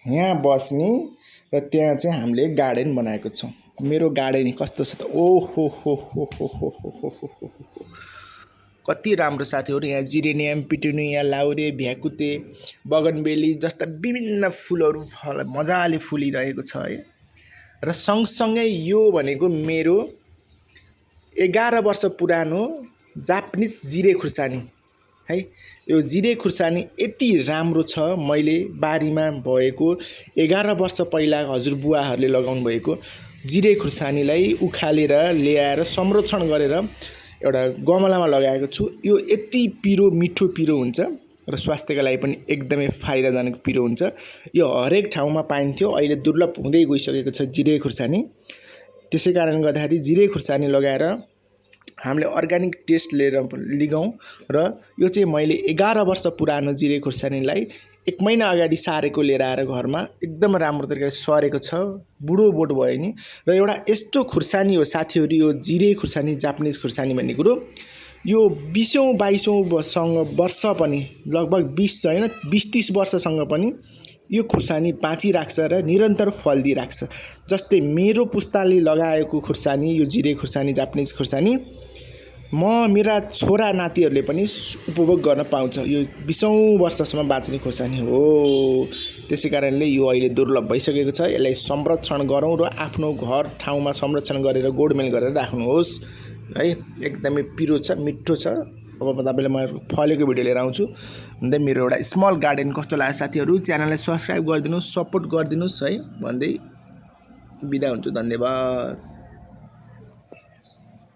यहाँ बस्ने र त्यहाँ चाहिँ हामीले गार्डन बनाएको छौँ। मेरो गार्डन कस्तो छ त, ओहो हो हो हो हो हो हो हो हो हो, कति राम्रो साथीहरू। यहाँ जिरेनियम, पिटुनिया, लाउरे, भ्याकुते, बगनबेली जस्ता विभिन्न फुलहरू मजाले फुलिरहेको छ है। र सँगसँगै यो भनेको मेरो 11 वर्ष पुरानो जापानिज जिरे खुर्सानी है। यो जिरे खुर्सानी यति राम्रो छ, मैले बारीमा भएको 11 वर्ष पहिला हजुरबुवाहरूले लगाउनु भएको जिरे खुर्सानीलाई उखालेर ल्याएर संरक्षण गरेर एउटा गमलामा लगाएको छु। यो यति पिरो, मिठो पिरो हुन्छ र स्वास्थ्यका लागि पनि एकदमै फाइदाजनक पिरो हुन्छ। यो हरेक ठाउँमा पाइन्थ्यो, अहिले दुर्लभ हुँदै गइसकेको छ जिरे खुर्सानी। त्यसै कारण गर्दाखेरि जिरे खुर्सानी लगाएर हामीले अर्ग्यानिक टेस्ट लिएर लिगौँ। र यो चाहिँ मैले 11 वर्ष पुरानो जिरे खुर्सानीलाई 1 महिना अगाडि सारेको लिएर आएर घरमा एकदम राम्रो तरिकाले सरेको छ, बुढो बोट भयो नि। र एउटा यस्तो खुर्सानी हो साथीहरू, यो जिरे खुर्सानी, जापानिज खुर्सानी भन्ने कुरो यो 20औं 22औं वर्ष पनि, लगभग 20 होइन 20-30 वर्षसँग पनि यो खुर्सानी बाँचिराख्छ र निरन्तर फल दिइराख्छ। जस्तै मेरो पुस्ताले लगाएको खुर्सानी, यो जिरे खुर्सानी, जापानिज खुर्सानी मेरा छोरा नातिहरूले पनि उपभोग गर्न पाउँछ। यो 20औं वर्षसम्म बाँच्ने खुर्सानी हो। त्यसै कारणले यो अहिले दुर्लभ भइसकेको छ। यसलाई संरक्षण गरौँ र आफ्नो घर ठाउँमा संरक्षण गरेर गोडमेल गरेर राख्नुहोस् है। एकदमै पिरो छ, मिठो छ। अब तपाईँलाई म फलेको भिडियो लिएर आउँछु। भन्दै मेरो एउटा स्मल गार्डन कस्तो लाग्यो साथीहरू, च्यानललाई सब्सक्राइब गरिदिनुहोस्, सपोर्ट गरिदिनुहोस् है भन्दै बिदा हुन्छु। धन्यवाद।